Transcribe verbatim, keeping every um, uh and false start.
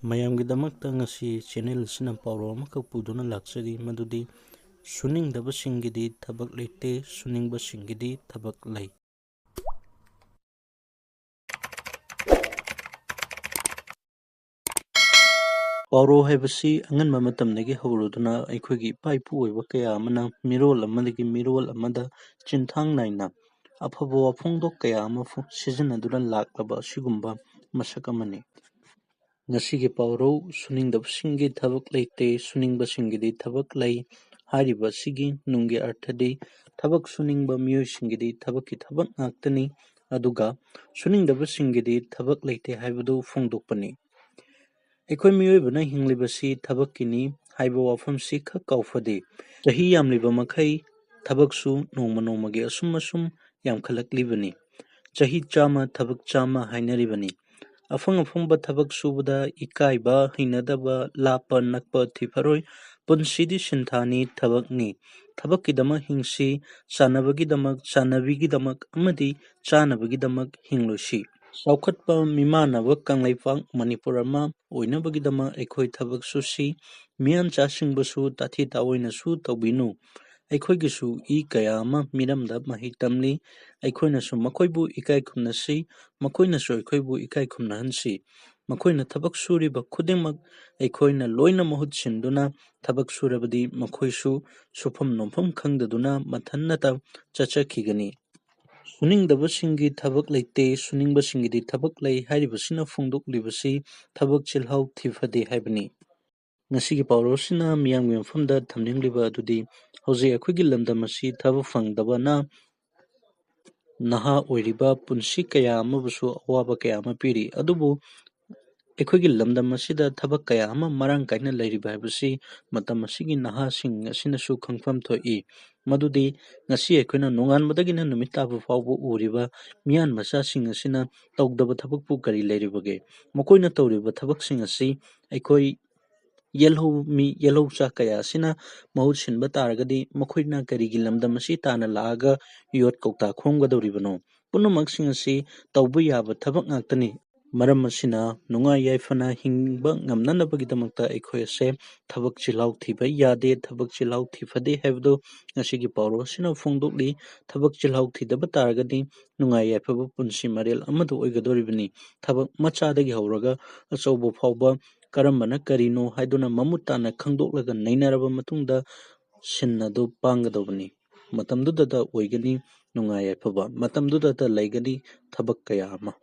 ꯃꯌꯥꯝꯒꯤꯗꯃꯛꯇ ꯉꯁꯤ ꯆꯦꯅꯦꯜ ꯑꯁꯤꯅ ꯄꯥꯎꯔꯧ ꯑꯃꯈꯛ ꯄꯨꯗꯨꯅ ꯂꯥꯛꯆꯔꯤ, ꯃꯗꯨꯗꯤ ꯁꯨꯅꯤꯡꯗꯕꯁꯤꯡꯒꯤꯗꯤ ꯊꯕꯛ ꯂꯩꯇꯦ, ꯁꯨꯅꯤꯡꯕꯁꯤꯡꯒꯤꯗꯤ ꯊꯕꯛ ꯂꯩ꯫ ꯄꯥꯎꯔꯧ ꯍꯥꯏꯕꯁꯤ ꯑꯉꯟꯕ ꯃꯇꯝꯗꯒꯤ ꯍꯧꯔꯗꯨꯅ ꯑꯩꯈꯣꯏꯒꯤ ꯏꯄꯥ ꯏꯄꯨ ꯑꯣꯏꯕ ꯀꯌꯥ ꯑꯃꯅ ꯃꯤꯔꯣꯜ ꯑꯃꯗꯒꯤ ꯃꯤꯔꯣꯜ ꯑꯃꯗ ꯆꯤꯟꯊꯥꯡ ꯅꯥꯏꯅ ꯑꯐꯕ ꯋꯥꯐꯣꯡꯗꯣꯛ ꯀꯌꯥ ꯑꯃ ꯐꯣ-, ꯁꯤꯖꯤꯟꯅꯗꯨꯅ ꯂꯥꯛꯂꯕ ꯑꯁꯤꯒꯨꯝꯕ ꯃꯁꯛ ꯑꯃꯅꯤ꯫ ꯉꯁꯤꯒꯤ ꯄꯥꯎꯔꯧ, "ꯁꯨꯅꯤꯡꯗꯕꯁꯤꯡꯒꯤ ꯊꯕꯛ ꯂꯩꯇꯦ, ꯁꯨꯅꯤꯡꯕꯁꯤꯡꯒꯤꯗꯤ ꯊꯕꯛ ꯂꯩ" ꯍꯥꯏꯔꯤꯕ ꯑꯁꯤꯒꯤ ꯅꯨꯡꯒꯤ ꯑꯔꯊꯗꯤ, ꯊꯕꯛ ꯁꯨꯅꯤꯡꯕ ꯃꯤꯑꯣꯏꯁꯤꯡꯒꯤꯗꯤ ꯊꯕꯛꯀꯤ ꯊꯕꯛ ꯉꯥꯛꯇꯅꯤ, ꯑꯗꯨꯒ ꯁꯨꯅꯤꯡꯗꯕꯁꯤꯡꯒꯤꯗꯤ ꯊꯕꯛ ꯂꯩꯇꯦ ꯍꯥꯏꯕꯗꯨ ꯐꯣꯡꯗꯣꯛꯄꯅꯤ꯫ ꯑꯩꯈꯣꯏ ꯃꯤꯑꯣꯏꯕꯅ ꯍꯤꯡꯂꯤꯕꯁꯤ ꯊꯕꯛꯀꯤꯅꯤ ꯍꯥꯏꯕ ꯋꯥꯐꯝꯁꯤ ꯈꯛ ꯀꯥꯎꯐꯗꯦ꯫ ꯆꯍꯤ ꯌꯥꯝꯂꯤꯕ ꯃꯈꯩ ꯊꯕꯛꯁꯨ ꯅꯣꯡꯃ ꯅꯣꯡꯃꯒꯤ ꯑꯁꯨꯝ ꯑꯁꯨꯝ ꯌꯥꯝꯈꯠꯂꯛꯂꯤꯕꯅꯤ꯫ ꯆꯍꯤ ꯆꯥꯝꯃ ꯊꯕꯛ ꯆꯥꯝꯃ ꯍꯥꯏꯅꯔꯤꯕꯅꯤ꯫ ꯑꯐꯪ ꯑꯐꯪꯕ ꯊꯕꯛ ꯁꯨꯕꯗ ꯏꯀꯥꯏꯕ, ꯍꯩꯅꯗꯕ, ꯂꯥꯞꯄ ꯅꯛꯄ ꯊꯤꯐꯔꯣꯏ꯫ ꯄꯨꯟꯁꯤꯗꯤ ꯁꯤꯟꯊꯥꯅꯤ, ꯊꯕꯛꯅꯤ꯫ ꯊꯕꯛꯀꯤꯗꯃꯛ ꯍꯤꯡꯁꯤ, ꯆꯥꯟꯅꯕꯒꯤꯗꯃꯛ, ꯆꯥꯟꯅꯕꯤꯒꯤꯗꯃꯛ ꯑꯃꯗꯤ ꯆꯥꯅꯕꯒꯤꯗꯃꯛ ꯍꯤꯡꯂꯣꯏꯁꯤ꯫ ꯆꯥꯎꯈꯠꯄ ꯃꯤꯃꯥꯟꯅꯕ ꯀꯪꯂꯩꯄꯥꯛ ꯃꯅꯤꯄꯨꯔ ꯑꯃ ꯑꯣꯏꯅꯕꯒꯤꯗꯃꯛ ꯑꯩꯈꯣꯏ ꯊꯕꯛ ꯁꯨꯁꯤ꯫ ꯃꯤꯌꯥꯟꯆꯥꯁꯤꯡꯕꯨꯁꯨ ꯇꯥꯊꯤ ꯇꯥꯑꯣꯏꯅꯁꯨ ꯇꯧꯕꯤꯅꯨ꯫ ꯑꯩꯈꯣꯏꯒꯤꯁꯨ ꯏ ꯀꯌꯥ ꯑꯃ ꯃꯤꯔꯝꯗ ꯃꯍꯩ ꯇꯝꯂꯤ꯫ ꯑꯩꯈꯣꯏꯅꯁꯨ ꯃꯈꯣꯏꯕꯨ ꯏꯀꯥꯏ ꯈꯨꯝꯅꯁꯤ, ꯃꯈꯣꯏꯅꯁꯨ ꯑꯩꯈꯣꯏꯕꯨ ꯏꯀꯥꯏ ꯈꯨꯝꯅꯍꯟꯁꯤ꯫ ꯃꯈꯣꯏꯅ ꯊꯕꯛ ꯁꯨꯔꯤꯕ ꯈꯨꯗꯤꯡꯃꯛ ꯑꯩꯈꯣꯏꯅ ꯂꯣꯏꯅ ꯃꯍꯨꯠ ꯁꯤꯟꯗꯨꯅ ꯊꯕꯛ ꯁꯨꯔꯕꯗꯤ ꯃꯈꯣꯏꯁꯨ ꯁꯨꯐꯝ ꯅꯣꯝꯐꯝ ꯈꯪꯗꯗꯨꯅ ꯃꯊꯟꯅꯇ ꯆꯠꯆꯈꯤꯒꯅꯤ꯫ "ꯁꯨꯅꯤꯡꯗꯕꯁꯤꯡꯒꯤ ꯊꯕꯛ ꯂꯩꯇꯦ, ꯁꯨꯅꯤꯡꯕꯁꯤꯡꯒꯤꯗꯤ ꯊꯕꯛ ꯂꯩ" ꯍꯥꯏꯔꯤꯕꯁꯤꯅ ꯐꯣꯡꯗꯣꯛꯂꯤꯕꯁꯤ ꯊꯕꯛ ꯆꯤꯜꯍꯥꯎ ꯊꯤ ꯐꯗꯦ ꯍꯥꯏꯕꯅꯤ꯫ ꯉꯁꯤꯒꯤ ꯄꯥꯎꯔꯧꯁꯤꯅ ꯃꯤꯌꯥꯝꯒꯤ ꯃꯐꯝꯗ ꯊꯝꯅꯤꯡꯂꯤꯕ ꯑꯗꯨꯗꯤ, ꯍꯧꯖꯤꯛ ꯑꯩꯈꯣꯏꯒꯤ ꯂꯝꯗꯝ ꯑꯁꯤ ꯊꯕꯛ ꯐꯪꯗꯕꯅ ꯅꯍꯥ ꯑꯣꯏꯔꯤꯕ ꯄꯨꯟꯁꯤ ꯀꯌꯥ ꯑꯃꯕꯨꯁꯨ ꯑꯋꯥꯕ ꯀꯌꯥ ꯑꯃ ꯄꯤꯔꯤ꯫ ꯑꯗꯨꯕꯨ ꯑꯩꯈꯣꯏꯒꯤ ꯂꯝꯗꯝ ꯑꯁꯤꯗ ꯊꯕꯛ ꯀꯌꯥ ꯑꯃ ꯃꯔꯥꯡ ꯀꯥꯏꯅ ꯂꯩꯔꯤꯕ ꯍꯥꯏꯕꯁꯤ ꯃꯇꯝ ꯑꯁꯤꯒꯤ ꯅꯍꯥꯁꯤꯡ ꯑꯁꯤꯅꯁꯨ ꯈꯪꯐꯝ ꯊꯣꯛꯏ꯫ ꯃꯗꯨꯗꯤ ꯉꯁꯤ ꯑꯩꯈꯣꯏꯅ ꯅꯣꯡꯉꯥꯟꯕꯗꯒꯤꯅ ꯅꯨꯃꯤꯠ ꯇꯥꯕ ꯐꯥꯎꯕ ꯎꯔꯤꯕ ꯃꯤꯌꯥꯟ ꯃꯆꯥꯁꯤꯡ ꯑꯁꯤꯅ ꯇꯧꯗꯕ ꯊꯕꯛꯄꯨ ꯀꯔꯤ ꯂꯩꯔꯤꯕꯒꯦ? ꯃꯈꯣꯏꯅ ꯇꯧꯔꯤꯕ ꯊꯕꯛꯁꯤꯡ ꯑꯁꯤ ꯑꯩꯈꯣꯏ ꯌꯦꯜꯍꯧ ꯃꯤ, ꯌꯦꯜꯍꯧ ꯆꯥ ꯀꯌꯥ ꯑꯁꯤꯅ ꯃꯍꯨꯠ ꯁꯤꯟꯕ ꯇꯥꯔꯒꯗꯤ ꯃꯈꯣꯏꯅ ꯀꯔꯤꯒꯤ ꯂꯝꯗꯝ ꯑꯁꯤ ꯇꯥꯟꯅ ꯂꯥꯛꯑꯒ ꯌꯣꯠ ꯀꯧꯇꯥ ꯈꯣꯝꯒꯗꯧꯔꯤꯕꯅꯣ? ꯄꯨꯝꯅꯃꯛꯁꯤꯡ ꯑꯁꯤ ꯇꯧꯕ ꯌꯥꯕ ꯊꯕꯛ ꯉꯥꯛꯇꯅꯤ꯫ ꯃꯔꯝ ꯑꯁꯤꯅ ꯅꯨꯡꯉꯥꯏ ꯌꯥꯏꯐꯅ ꯍꯤꯡꯕ ꯉꯝꯅꯅꯕꯒꯤꯗꯃꯛꯇ ꯑꯩꯈꯣꯏ ꯑꯁꯦ ꯊꯕꯛ ꯆꯤꯜꯍꯥꯎ ꯊꯤꯕ ꯌꯥꯗꯦ, ꯊꯕꯛ ꯆꯤꯜꯍꯥꯎ ꯊꯤꯐꯗꯦ ꯍꯥꯏꯕꯗꯨ ꯉꯁꯤꯒꯤ ꯄꯥꯎꯔꯧ ꯑꯁꯤꯅ ꯐꯣꯡꯗꯣꯛꯂꯤ꯫ ꯊꯕꯛ ꯆꯤꯜꯍꯥꯎ ꯊꯤꯗꯕ ꯇꯥꯔꯒꯗꯤ ꯅꯨꯡꯉꯥꯏ ꯌꯥꯏꯐꯕ ꯄꯨꯟꯁꯤ ꯃꯔꯦꯜ ꯑꯃꯗ ꯑꯣꯏꯒꯗꯧꯔꯤꯕꯅꯤ꯫ ꯊꯕꯛ ꯃꯆꯥꯗꯒꯤ ꯍꯧꯔꯒ ꯑꯆꯧꯕ ꯐꯥꯎꯕ ꯀꯔꯝꯕꯅ ꯀꯔꯤꯅꯣ ꯍꯥꯏꯗꯨꯅ ꯃꯃꯨꯠ ꯇꯥꯅ ꯈꯪꯗꯣꯛꯂꯒ ꯅꯩꯅꯔꯕ ꯃꯇꯨꯡꯗ ꯁꯤꯟ ꯑꯗꯨ ꯄꯥꯡꯒꯗꯧꯕꯅꯤ꯫ ꯃꯇꯝꯗꯨꯗꯇ ꯑꯣꯏꯒꯅꯤ ꯅꯨꯡꯉꯥꯏ ꯌꯥꯏꯐꯕ, ꯃꯇꯝꯗꯨꯗꯇ ꯂꯩꯒꯅꯤ ꯊꯕꯛ ꯀꯌꯥ ꯑꯃ꯫